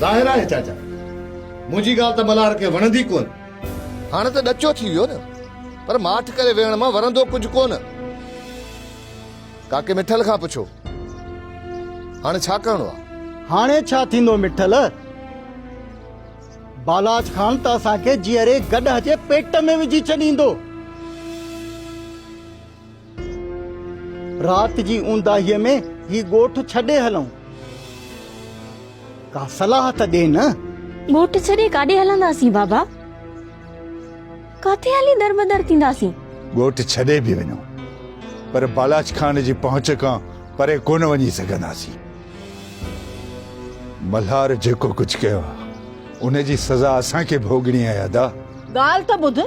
ظاهر آهي چاچا، منهنجي ڳالهه ته ملهار کي وڻندي ڪونه. هاڻ ته ڏچو ٿي ويو نه، پر ماٺ ڪري ويهڻ مان ورندو ڪجهه ڪونه. ڪاڪي مٺل کان پڇو، هاڻي ڇا ڪرڻو آ؟ هاڻي ڇا ٿيندو مٺل؟ بالاچ خان ته اسان کي جيئري گڏهه جي پيٽ ۾ وجهي ڇڏيندو. رات جي اونداهيء ۾ هي ڳوٺ ڇڏي هلون. ڪا صلاح ته ڏي نه. ڳوٺ ڇڏي ڪاڏي هلنداسين بابا؟ ڪاٿي هلي دربدر ٿينداسين؟ ڳوٺ ڇڏي به وڃون پر بالاچ خان جي پهچ کان پري ڪونه وڃي سگهنداسين. ملهار جيڪو ڪجهه ڪيو آهي، ان جي سزا اسان کي ڀوڳڻي آهي ادا. ڳالهه ته ٻڌ.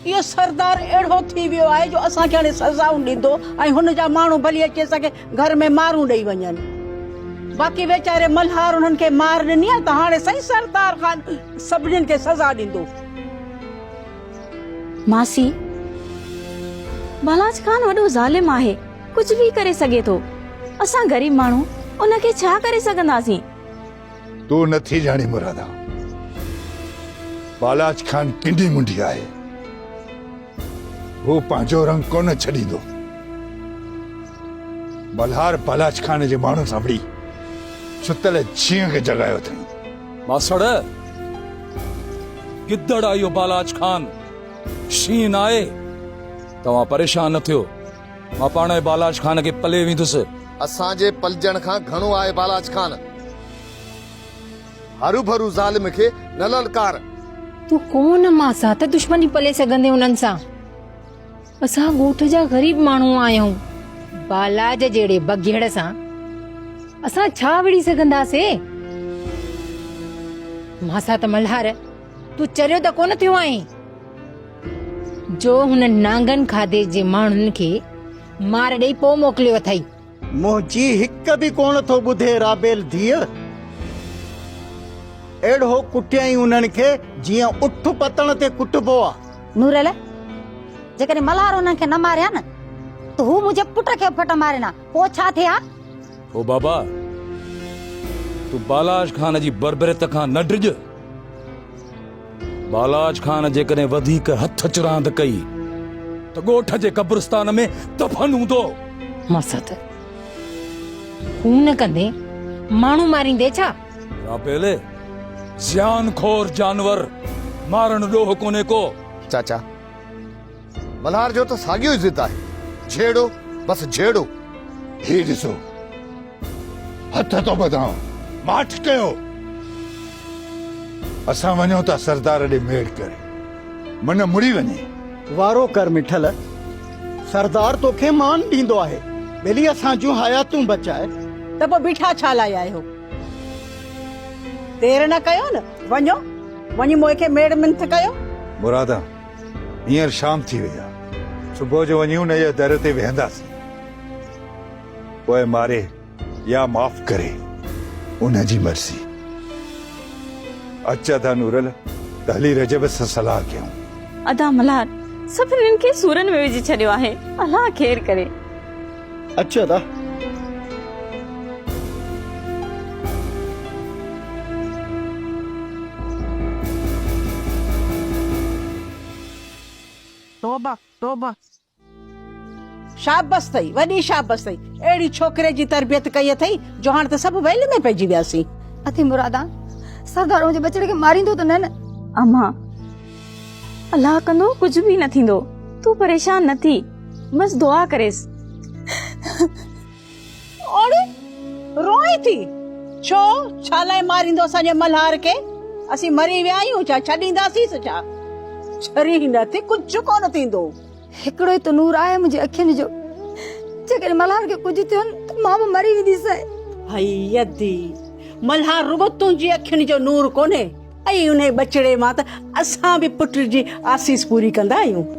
اهو سردار اهڙو ٿي ويو آهي جو اسان کي هاڻي سزائون ڏيندو ۽ هن جا ماڻهو ڀلي اچي اسان کي گهر ۾ مارون ڏئي وڃن. باقي ويچاري ملهار انهن کي مار ڏني آهي ته هاڻي سائين سردار خان سڀنين کي سزا ڏيندو. ماسي، بالاچ خان وڏو ظالم آهي، ڪجهه به ڪري سگهي ٿو. اسان غريب ماڻهو ان کي ڇا ڪري سگهنداسين؟ تون نه ٿي ڄاڻين مرادا، بالاچ خان ڪنڊي منڊي آهي. هو پنهنجو رنگ ڪونه ڇڏيندو. ملهار بالاچ خان جي ماڻهن سان وڙهي ستل شينهن کي جڳايو اٿئين. ماسڙ، گدڙ آهي اهو بالاچ خان، شينهن ناهي. توهان پريشان نه ٿيو. مان پاڻهي بالاچ خان کي پلي ويندس. اسان جي پلجڻ کان گهڻو آهي بالاچ خان. هروڀرو ظالم کي نه للڪار. تون ڪو نه مان سان ته دشمني پلي سگهندين انهن سان. اسان ڳوٺ جا غريب ماڻهو آهيون. بالاچ جهڙي بگهڙ سان اسان ڇا وڙهي سگهنداسين؟ ماسات ملهار، تون چريو ته ڪونه ٿيو آهين؟ جو هن نانگن کاڌي جي ماڻهن کي مار ڏئي پوء موڪليو اٿئي. منهنجي هڪ به ڪونه ٿو ٻڌي رابيل ڌيء. اهڙو ڪٽيائين انهن کي جيئن اٺ پتڻ تي ڪٽبو آ. نورل، جيڪڏهن ملهار انهن کي نه ماري ها نه ته هو منهنجي پٽ کي به ڦٽ مارين ها، پوء ڇا ٿئي ها؟ او بابا، تون بالاچ خان جي بربريت کان نه ڊڄ. بالاچ خان جيڪڏهن وڌيڪ هٿ چراند ڪئي ته ڳوٺ جي قبرستان ۾ دفن هوندو. مقصد، خون ڪندين، ماڻهو ماريندين ڇا؟ رابيل، زيان خور جانور مارڻ ڏوهه ڪونهي ڪو. چاچا، ملهار جو ته ساڳيو ئي ضد آهي، جهيڙو بس جهيڙو. هي ڏسو، هٿ ٿو ٻڌان، ماٺ ڪيو. اسان وڃون ٿا سردار ڏي ميڙ ڪري، من مڙي وڃي. وارو ڪر مٺل، سردار توکي مان ڏيندو آهي، ٻيلي اسان جون حياتون بچاء. ته پوء بيٺا ڇا لاء آهيو؟ دير نه ڪيو نه، وڃو، وڃي موئي کي ميڙ منٿ ڪيو. مرادا، هينئر شام ٿي وئي آهي، صبح جو وڃي ان جي در تي ويهنداسين. پوء ماري يا معاف ڪري ان جي مرضي. اچ ادا نورل ته هلي رجب سان صلاح ڪيون. ادا ملهار سڀنين کي سورن ۾ وجهي ڇڏيو آهي الله خير ڪري. اچ ادا. توبه توبه. شابس اٿئي، وڏي شابس اٿئي، اهڙي ڇوڪري جي تربيت ڪئي اٿئي جو هاڻ ته سڀ ويل ۾ پئجي وياسين. اٿي مرادان، سردار منهنجي ٻچڙي کي ماريندو ته نه نه؟ امان، الله ڪندو ڪجهه به نه ٿيندو، تون پريشان نه ٿي، بس دعا ڪريس. اڙي، روئين ٿي؟ ڇو، ڇا لاء ماريندو اسان جي ملهار کي؟ اسين مري ويا آهيون ڇا، ڇڏينداسينس ڇا؟ چري نه ٿي، ڪجهه ڪونه ٿيندو. هڪڙو ئي ته نور آهي منهنجي اکين جو، جيڪڏهن ملهار کي ڪجهه ٿيو نه ته مان به مري وينديس. هئي ادي، ملهار رڳو تنهنجي اکين جو نور ڪونهي، ۽ انهي ٻچڙي مان ته اسان به پٽ جي آسيس پوري ڪندا آهيون.